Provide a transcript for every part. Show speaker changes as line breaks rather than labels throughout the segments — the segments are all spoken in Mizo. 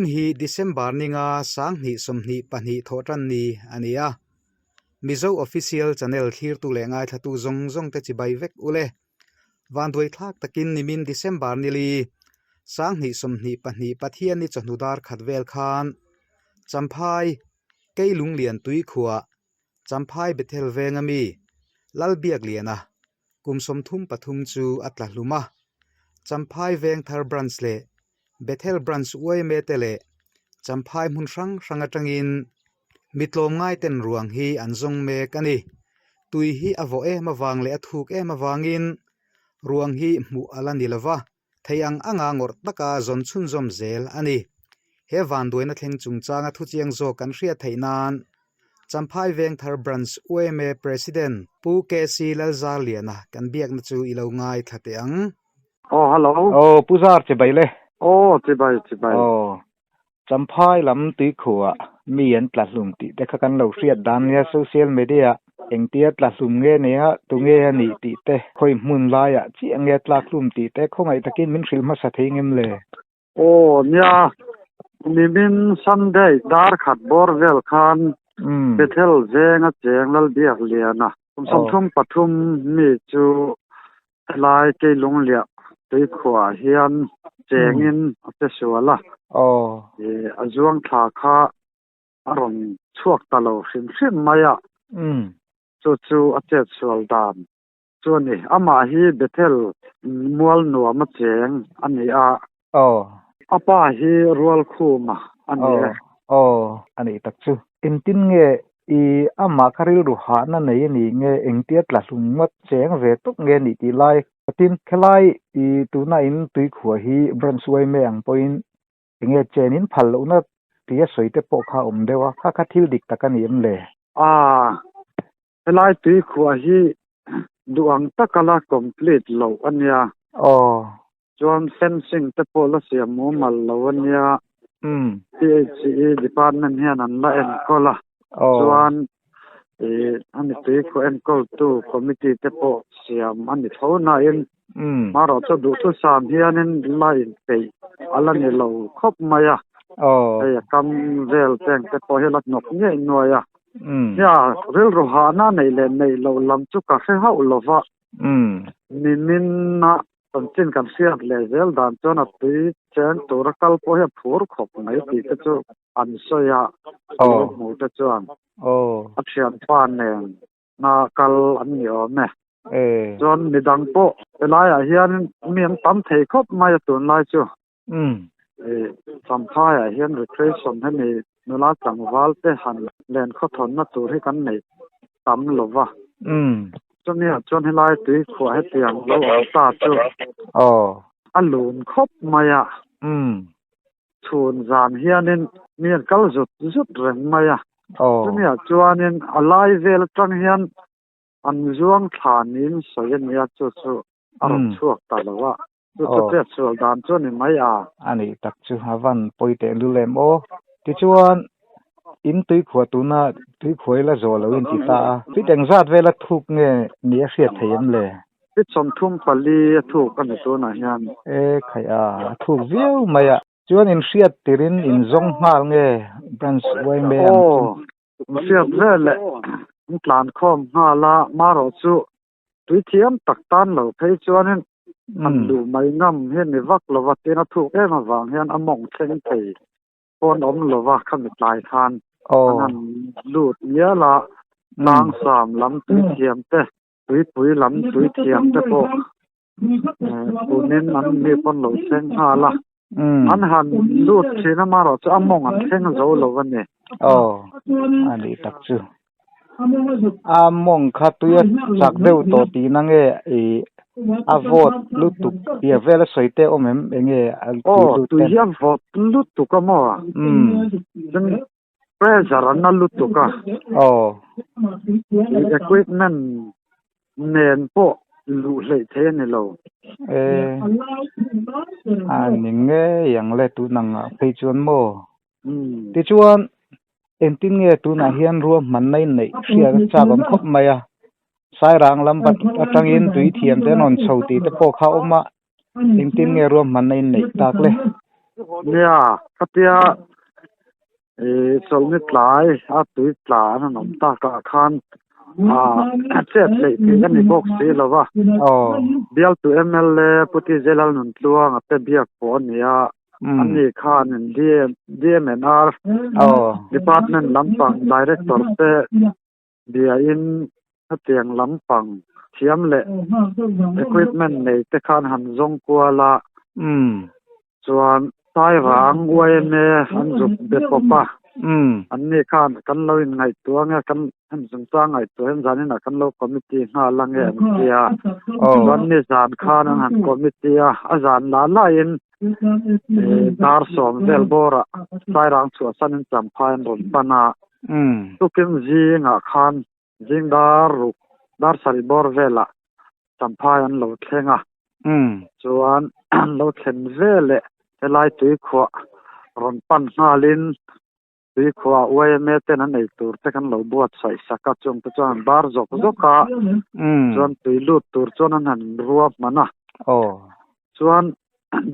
Vawiin hi December ninga 2022 thawhtan ni a ni a. Mizo Official Channel thlirtu leh ngaithlatu zawng zawng te chibai vek u le. Vanduai thlak takin nimin December nili 2022 Pathianni chawhnu dar khat vel khan Champhai Keilunglian Tuikhuah Champhai Bethel venga mi Lalbiakliana kum 33 chu a tla hlum a. Champhai Vengthar Branch leh Bethel Branch yma te leh Champhai hmun hrang hrang atangin mi tlawmngai ten ruang hi an zawng mek a ni. Tui hi a vawh em avang leh a thuk em avangin ruang hi hmuh a la ni lova, thei ang anga ngawrh taka zawn chhunzawm zel a ni. He vanduaina thleng chungchanga thuchiang zawk kan hriat theih nan Champhai Vengthar Branch yma President Pu KC Lalzarliana kan biakna chu i lo ngaithla teh ang.
Aw hello.
Aw Pu Zar chibai le.
Aw chibai chibai.
Aw Champhai lam tuikhuah mi an tla hlum tih te kha kan lo hriat dan nia social media engtia tla hlum nge nia tunge a nih tih te khawi hmun laiah chiah nge tlak hlum tih te khawngaih takin min hrilh hmasa thei ngem le.
Aw nia nimin Sunday dar khat bawr vel khan Bethel zenga cheng Lalbiakliana kum 33 mi chu Helai Keilungliah tuikhuah hian chengin a che sual a, a zuang thla kha a rawn chhuak ta lo hrim hrim mai a, chu chu a chet sual dan chu a ni. Amah hi Bethel mual nuam a cheng a ni a, a pa hi Rualkhuma a ni e.
Aw, a nih tak chu. Engtin nge I amah kha rilru hahna nei a ni nge engtia tla hlum ngawt cheng ve tawp nge nih tih lai tin khelai i tuna in tuikhuah hi branch yma ang pawhin enge chen in phal lohna tia sawi te pawh kha a awm deuh a, kha kha thil dik tak a ni em le?
A, helai tuikhuah hi duh ang taka la complete loh a nia.
Aw.
Chuan fencing te pawh la siam mumal lo a nia. PHE department hian an la enkawl a. Chuan ih a mipui khaw enkawltu committee te pawh siam a ni tho nain marawh chu duhthusam hianin la inpeih a la ni lo khawp mai a. Hei a kam vel cheng te pawh hi a la hnawk ngei nuai a. Nia rilru hahna neih leh neih loh lam chu ka hre hauh lo va. Nimin a Chanchin kan hriat leh zel dan chuan a tui cheng tura kal pawh hi a phur khawp mai tih te chu an sawi a, lo hmu te chuan a thianpa nen na kal an ni awm e. Chuan midang pawh helaiah hian mi an tam thei khawp mai a tunlai chu. Champhaiah hian recreation hemi nula tlangval te han len khawthawnna tur hi kan nei tam lo va. Chumiah chuan helai tuikhuah hetiang lo awm ta chu a lun khawp mai a. Chhun zan hianin mi an kal zut zut reng mai a. Chumiah chuanin a lai vel atang hian an zuang thla niin sawi a nia chu chu a rawn chhuak ta lo a. Chu chu chet sual dan chu a ni mai a.
A nih tak chu a van pawi teh lul em aw. Tichuan in tuikhuah tuna tuikhuah ila zawh lo in ti ta a. Fit engzat vela thuk nge ni a hriat thei em le?
Fit 34 a thuk a ni tunah hian.
E khaih a, a thuk viau mai a. Chuan in hriat tirin in zawng nghal nge branch yma ang chu?
Aw, hriat veleh an tlan khawm nghal a, marawh chu Tui thiam tak tan lo phei chuanin han luh mai ngam hi ni vak lova tin a thuk em avang hian a mawng thleng thei pawn awm lova khami tlai khan an han lut ngial a, tlangsam lam tui thiam te, tuipui lam tui thiam te pawh tunin an mi pawn lo thleng nghal a, an han lut thin a marawh chu a mawng an thleng zo lo a ni.
Aw, a nih tak chu. A mawng kha tui a chak deuh tawh tihna nge i a vawt lutuk tih vel a sawi te awm em enge a
tui lut ten. Aw, tui hi a vawt lutuk a maw? Chuan pressure a na lutuk a.
Aw.
Equipment nen pawh luh hleih thei a ni lo.
E, a ni ngei ang le tun ang ah phei chuan maw? Tichuan engtin nge tunah hian ruahmanna in neih hriat a chak awm khawp mai a, Sairang lam atangin tui thiam te an rawn chho tih te pawh kha a awm a, engtin nge ruahmanna in neih tak le?
Nia, khatia i chawlhni tlai a tui tla an han awm takah khan a chet hleih theih a ni bawk si lo va. Bialtu mla Pu TJ Lalnuntluanga te biak pawh a ni a, ani khanin DMNR Department lampang Director te biain hetiang lampang thiam leh equipment nei te khan han zawng kual a, chuan Sairang yma an zuk be pawp a, anni khan kan lo inngaihtuah ange, kan hem chungchang ngaihtuah hian zaninah kan lo committee nghal ange an ti a, chuan nizan khan an han committee a, a zan lah lahin dar sawm vel bawrah Sairang chhuahsanin Champhai an rawn pan a. Tukin zingah khan zing dar ruk dar sarih bawr velah Champhai an lo thleng a, chuan an lo thlen veleh helai tuikhuah rawn pan nghalin tuikhuah yma ten an ei tur te kan lo buatsaih sak a, chung te chuan an bar zawk zawk a, chuan tui lut tur chuan an han ruahman a, chuan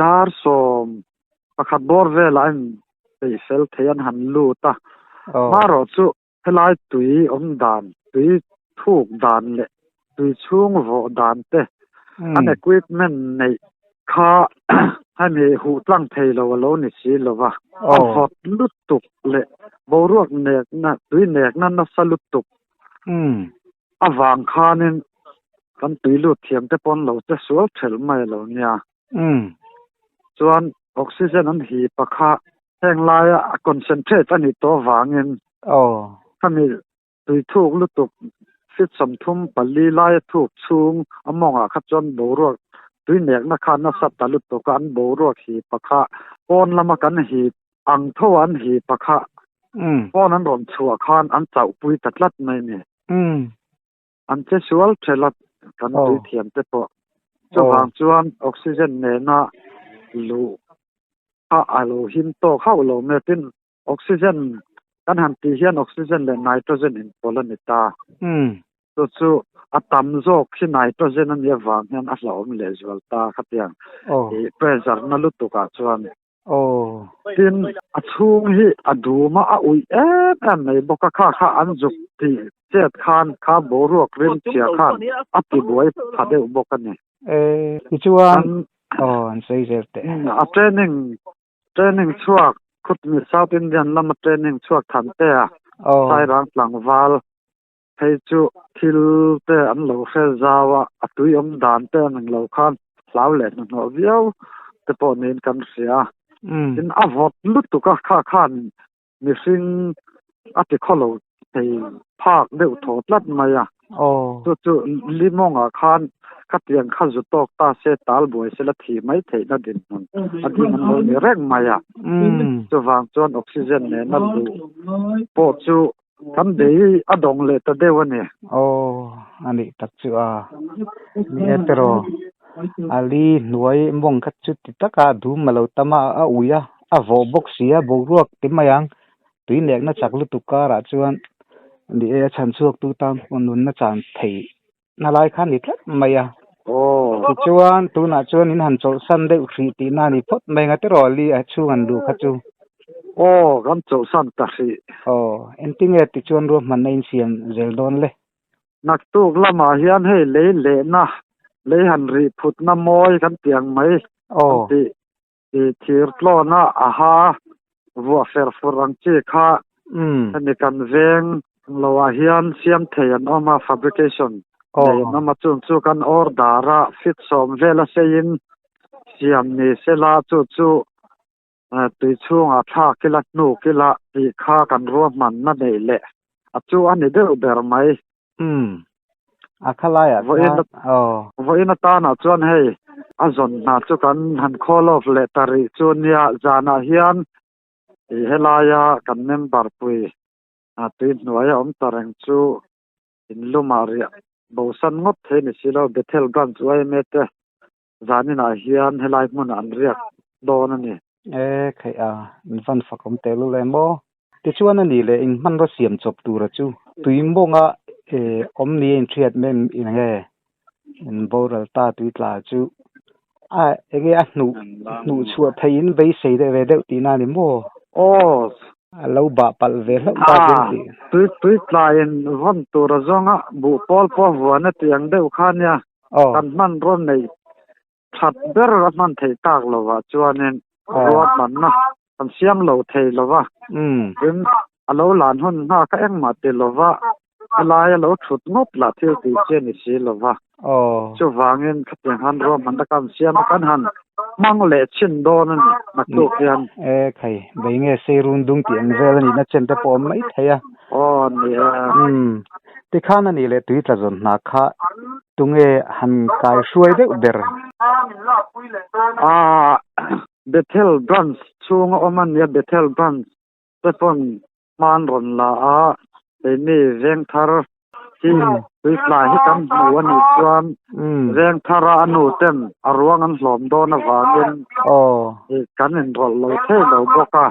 dar sawm pakhat bawr velah a inpeih fel thei an han lut a, marawh chu helai tui awm dan, tui thuk dan leh tui chhung vawh dan te an equipment neih kha hemi huh tlang thei lo a lo ni si lo va, a vawt lutuk leh boruak nekna, tui nekna nasa lutuk avang khanin kan tui lut thiam te pawn lo che sual thelh mai a lo nia. Chuan oxygen an hip a kha heng laia a concentrate a nih tawh avangin khami tui thuk lutuk feet 34 laia thuk chhung a mawngah kha chuan boruak tui nekna kha nasa ta lutuk a, an boruak hip a kha pawn lama kan hip ang tho a an hip a kha pawn an rawn chhuah khan an chauhpui ta tlat mai a ni. An che sual thelh a, kan tui thiam te pawh. Chuvang chuan oxygen nena luh kha a lo him tawk hauh lo mai a. Tin, oxygen kan han tih hian oxygen leh nitrogen inpawlh a ni ta. Chu chu a tam zawk hi nitrogen a nih avang hian a hlauhawm lehzual ta khatiang i pressure na lutukah chuan.
Aw.
Tin, a chhung hi a dum a, a uih em em mai bawk a, kha kha an zuk tih chet khan kha boruak rim chhia khan a ti buai pha deuh bawk a ni.
E, tichuan, aw, an sawi zel teh.
A training, training chhuak, khutmi South Indian lama training chhuak than te a, Sairang tlangval phei chu thil te an lo hre zau a, a tui awm dan te an ang lo khan hlau leh hnuhnawh viau te pawh niin kan hria. Tin, a vawt lutuk a, kha khan mihring a ti khaw lo thei phak deuh thaw tlat mai a. Chu chu limawngah khan khatiang kha zu tawk ta se tal buai se la thih mai theihna dinhmun a ding an lo ni reng mai a. Chuvang chuan oxygen nena luh pawh chu Kan bei a dawng leh ta deuh a ni.
Aw, a nih tak chu a. Ni e tiraw, a li hnuai mawng kha chu ti taka dum a lo tam a, a ui a, a vawh bawk si a, boruak ti mai ang. Tui nekna chak lutuk karah chuan ni e a chhan chhuak tu tan pawh nunna chan theih na lai kha a ni tlat mai a.
Aw.
Tichuan tunah chuan in han chawlhsan deuh hrih tihna a ni phawt mai nga tiraw li a chhung an luh kha chu.
Aw, kan chawlhsan ta hrih.
Aw, engtinge tichuan ruahmanna in siam zel dawn le?
Naktuk lamah hian hei lei lehna, lei han rih phutna mawi kan tih ang mai kan tih I thir tlawna a ha vuah fer fur ang chi kha hemi kan veng loah hian siam thei an awm a, fabrication nei an awm a, chung chu kan order a, fit sawm vel a seiin siam ni sela chu chu tui chhungah thlak ila hnuk ila tih kha kan ruahmanna neih leh a chu a ni deuh ber mai.
Umm. A khalaiah
khan aw. Vawiin atanah chuan hei a zawn hna chu kan han call off leh ta rih chu nia zanah hian ih helaia kan member pui tui hnuaia awm ta reng chu in lumah riah bosan ngawt thei ni si lo Bethel Branch yma te zaninah hian helai hmunah an riak dawn a ni.
E khaih a, in van fak awm teh lul em aw. Tichuan a nih leh in hmanraw siam chawp tura chu tui mawnga e awm ni a inhriat em eng nge in boral ta tui tla chu. A enge a hnuh hnuh chhuah theih in beisei deuh ve deuh tihna a ni maw?
Aw.
A lo bah palh ve hlauh ta chen tih.
Tui tui tlaiin vawn tur a zawnga buh pawl pawh vuan a tih ang deuh kha nia. Kan hmanraw nei that ber a hman theih tak lovah chuanin ruahmanna kan siam lo thei lo va. Tin, a lo lan hun hna kha engmah ti lova helai a lo thut ngawt lah thil tih chi a ni si lo va. Chuvangin khatiang han ruahmanna kan siam a, kan han hmang leh chhin dawn a ni naktuk hian.
E khai, bei nge sei run dung tih ang vel a nihna chen te pawh a awm mai thei a.
Aw ni e.
Tikhan a nih leh tui tla zawn hna kha tunge han kai hruai deuh ber?
Aaa Bethel Branch chhunga awm a nia, Bethel Branch te pawn hman rawn la a, keini Vengthar hi tui tlai hi kan hmu a nih chuan Vengthara a nu ten a ruang an hlawm dawn avangin kan inrawlh lo thei lo bawk a,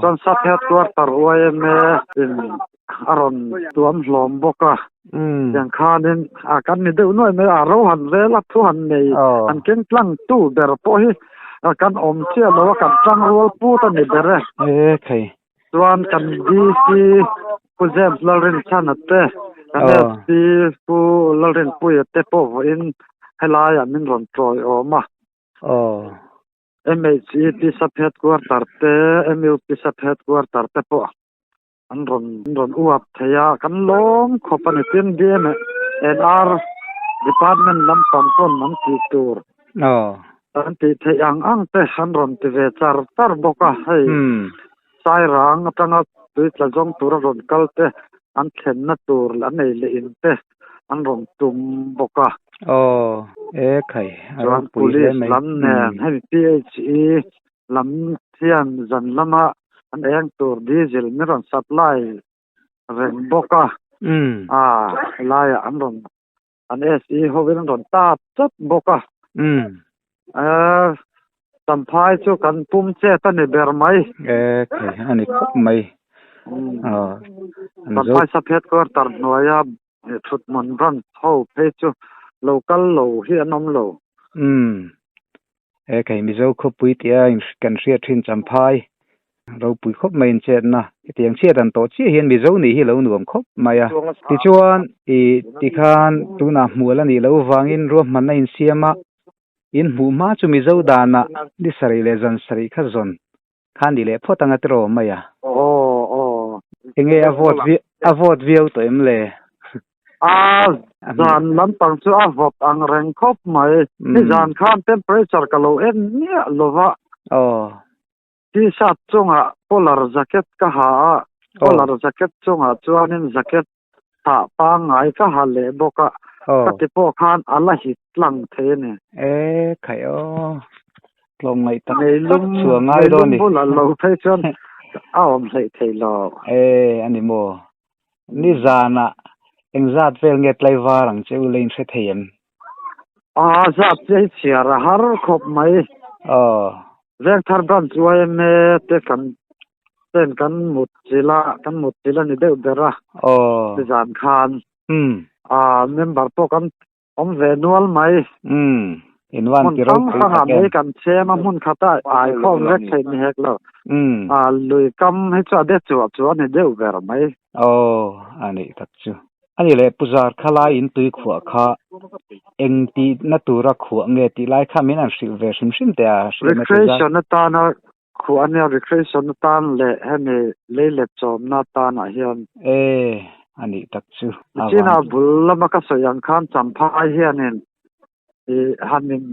chuan Sub Headquarter yma in a rawn tuam hlawm bawk a, tiang khanin a kan ni deuh nuai mai a, ro han vel a, thu han nei han keng tlang tu ber pawh hi kan awm chiah lo a, kan tang rual put a ni ber e.
E khai.
Chuan kan DC Pu James Lalrinchhana te, kan SP Pu Lalrinpuia te pawh vawiin helaiah min rawn tawiawm a. MHEP Sub Headquarter te, MUP Sub Headquarter te pawh an rawn an rawn uap thei a, kan lawm khawp a ni. Tin, DMNR department lampang pawn an tih tur an tih theih ang ang te an rawn ti ve char char bawk a, hei Sairang atanga tui tla zawng tura rawn kal te an thlenna tur leh an ei leh in te an rawn tum bawk a.
Aw, e khai, a
Chuan
ropui hle
police
mai.
lam nen hemi PHE Lam hian zan lama an eng tur diesel min rawn supply reng bawk a, a helaiah an rawn an SE hovin an rawn tap chawp bawk a, Champhai chu kan pum chet a ni ber mai.
E khai a ni khawp mai.
Champhai sub headquarter hnuaia thuthmun branch ho phei chu lo kal lo hi an awm lo.
Umm. He kei Mizo khawpui tia kan hriat thin Champhai ropui khawp mai inchetna hetiang chhiat an tawh chiah hian Mizo nih hi lo nuam khawp mai a. Tichuan i tikhan tunah hmual a nih loh vangin ruahmanna insiam a, in hmuh hma chu Mizo danah ni sarih leh zan sarih kha zawn kha ni leh phawt anga tiraw mai a.
Aw aw.
Enge a vawt vi a vawt viau tawh em le?
A zan lampang chu a vawt ang reng khawp mai. Ni zan khan temperature ka lo en miah lo va.
Aw.
T-shirt chungah polar jacket ka ha a, polar jacket chungah chuanin jacket tah pangngai ka ha leh bawk a, ka ti pawh khan a la hit tlang thei a ni.
E khai aw, tlawmngaih tak tak chu a ngai dawn ni.
Meilum bulah lo phei chuan a awm hleih thei lo.
E a ni maw, nizanah engzat vel nge tlaivar ang che u la inhre thei em?
A zat che hi chhiar a har khawp mai.
Aw.
Vengthar Branch yma te kan ten kan mut chilh a, kan mut chilh a ni deuh ber a.
Aw.
Nizan khan.
Umm.
A member pawh kan awm ve nual mai.
Umm. Invan
Hmun
ti
hrang
ropui
hrangah
tak em.
mei kan chhem a, hmun khata ai khawm vek theih ni hek lo.
Umm.
A lui kam hi chu a de chuah chu a ni deuh ber mai.
Aw, a nih tak chu. A ni leh Puzar kha lai in tui khuah kha eng tih na tura khuah nge tih lai kha min an hrilh ve hrim hrim teh a hriatna tur zat.
Recreation atana khuah a nia, recreation atan leh hemi lei let chawmna atanah hian.
E, a nih tak chu a van.
China bul lama ka sawi ang khan Champhai hianin i han in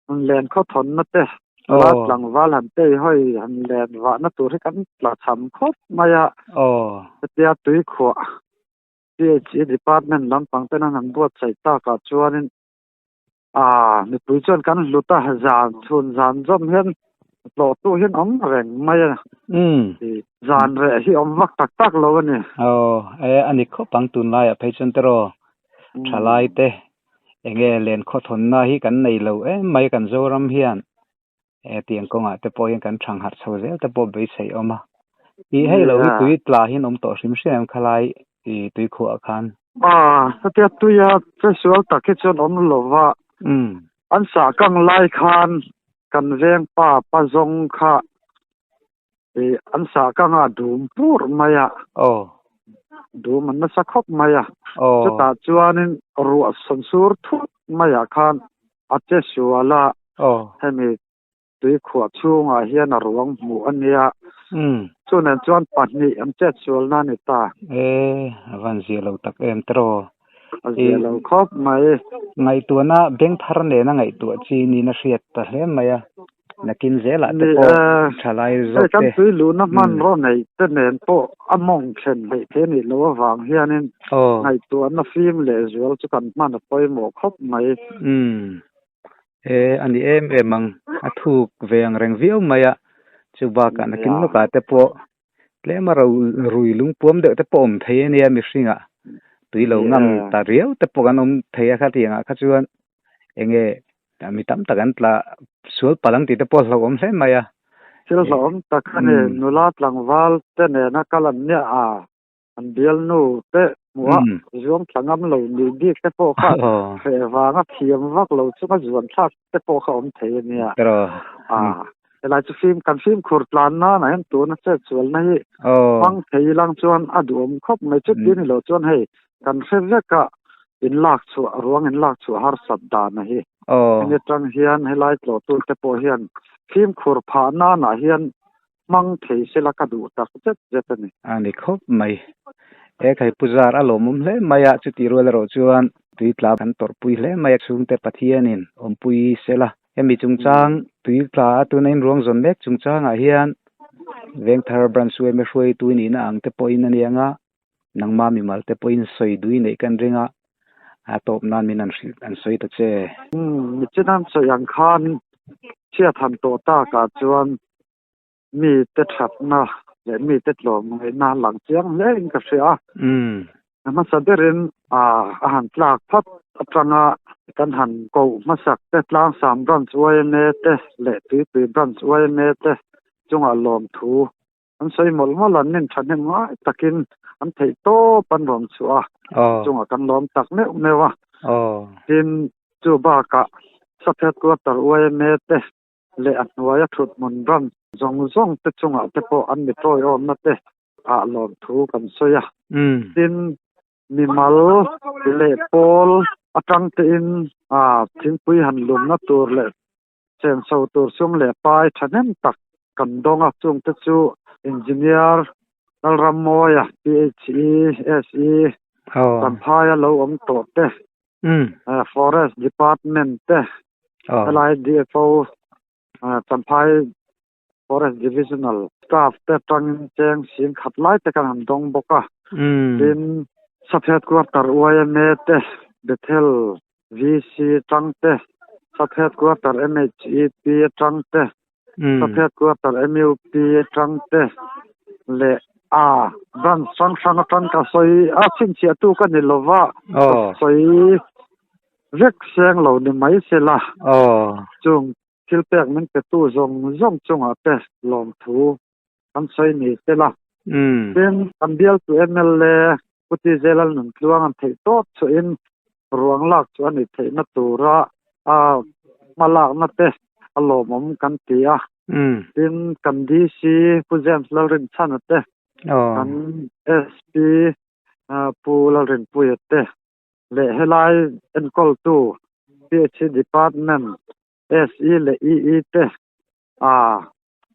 Han len khaw thawnna te, la tlangval han tei hawi han len vahna tur hi kan tla cham khawp mai a. Hetia tuikhuah PHE department lampang ten an han buatsaih takah chuanin aa mipui chuan kan hlut a, zan chhun zan zawm hian tlawhtu hian awm reng mai a. Zan reh hi awm vak tak tak lo a ni.
Aw, e a ni khawp ang tunlaiah phei chuan tiraw thalai te Enge len khawthawnna hi kan nei lo em mai kan Zoram hian he tiang kawngah te pawh hian kan thang harh chho zel te pawh beisei awm a. I hei lo hi tui tla hian awm tawh hrim hrim em khalai i tui khuah khan.
Aw, hetia tuia che sual tak hi chuan awm lo va.
Umm.
An sah kang lai khan kan veng pa pa zawng kha ih an sah kang a dum pur mai a.
Aw.
Dum an nasa khawp mai a.
Aw.
Chutah chuanin ruah sawn sur thut maiah khan a che sual a.
Aw.
Hemi tuikhuah chhungah hian a ruang hmuh a nia.
Umm.
Chu nen chuan pahnih an chet sualna a ni ta.
E, a van zia lo tak em tiraw?
A zia lo khawp mai.
Ngaihtuahna beng thar nena ngaihtuah chi niin a hriat ta hle mai a. Nakin zelah te pawh thalai zawk te.
Hei kan tui luhna hmanraw neih te nen pawh a mawng thlen hleih thei a nih loh avang hianin ngaihtuahna fim lehzual chu kan hman a pawimawh khawp mai.
Umm. E, a ni em em ang, a thuk ve ang reng viau mai a, chu bakah nakin lawkah te pawh tlem a ro rui lungpuam deuh te pawh awm thei a nia mihringah tui lo ngam ta riau te pawh kan awm thei a khatiangah kha chuan enge mi tam tak an tla sual palh ang tih te pawh a hlauhawm hle mai a.
Thil hlauhawm tak a ni, nula tlangval te nena kal an nia a, An bialnu te hmuh a zuam thla ngam lo nih bik te pawh kha hreh vanga thiam vak lo chunga zuan thlak te pawh kha awm thei a nia. Helai chu fim kan fimkhur tlan nan ah hian tuna chet sualna hi hmang thei ilang chuan a duhawm khawp mai. Chuti ni lo chuan hei kan hre vek a in lak chhuah ruang in lak chhuah harsat dan a hi. Hemi atang hian helai tlawhtu te pawh hian fimkhur phah nan ah hian hmang thei sela ka duh tak zet zet a ni.
A ni khawp mai. He khai Pu Zar a lawmawm hle mai a, chuti rual erawh chuan tui tla kan tawrhpui hle mai a, chhungte Pathianin awmpui sela. Hemi chungchang tui tla a tuna inruang zawn mek chungchangah hian Vengthar Branch yma hruaitu nihna ang te pawhin a ni ang a, nangma mimal te pawhin sawi dui neih kan ring a, a tawp nan min an hrilh an sawi ta che.
Umm, michin an sawi ang khan chhiat han tawh takah chuan mite thatna leh mite tlawmngaihna lang chiang hle in ka hria a. A hmasa berin a han tlak phawt atanga kan han koh hmasak te Tlangsam Branch yma te leh Tuipui Branch yma te chungah lawmthu an sawi mawlh mawlh a, an nin thahnem ngai takin an theih tawp an rawn chhuah a, chungah kan lawm tak meuh meuh a. Tin, chu bakah Sub Headquarter yma te leh a hnuaia thut hmun ram zawng zawng te chungah te pawh an mi tawiawmna te ah lawmthu kan sawi a. Tin, mimal leh pawl atang tein thingpui han lumna tur leh senso tur sum leh pai thahnem tak kan dawng a, chungte chu Engineer Lalrammawia, PHE, SE, Champhaia lo awm tawh te, Forest Department te, helai DFO Champhai Forest Divisional Staff te atangin cheng sing khat lai te kan han dawng bawk a. Tin, Sub Headquarter yma te, Bethel VC atang te, Sub Headquarter MHEP atang te, Sub Headquarter MUP atang te leh a branch hrang hrang atang ka sawi a chhinchhiahtu ka ni lova ka sawi Vek seng lo ni mai sela. Chung thil pek min petu zawng zawng chungah te lawmthu kan sawi ni sela. Tin, kan bialtu mla Pu TJ Lalnuntluang an theih tawp chuahin ruang lak chu a nih theihna tura a hmalakna te a lawmawm kan ti a. Tin, kan DC Pu James Lalrinchhana te, kan SP Pu Lalrinpuia te, leh helai enkawltu PHC Department SE leh EE te a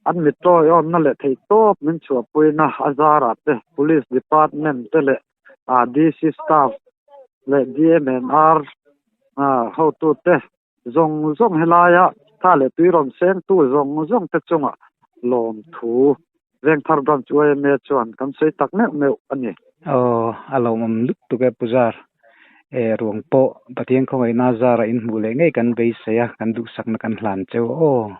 an mi tawiawmna leh theihtawp min chhuahpuina a zarah te Police Department te leh a DC staff leh DMNR hotute zawng zawng helaia tha leh tui rawn sengtu zawng zawng te chungah lawmthu Vengthar Branch yma chuan kan sawi tak meuh meuh a ni.
Aw, a lawmawm lutuk e Pu Zar. E, ruang pawh Pathian khawngaihna zara inhmuh leh ngei kan beisei a, kan duhsakna kan hlan cheu aw.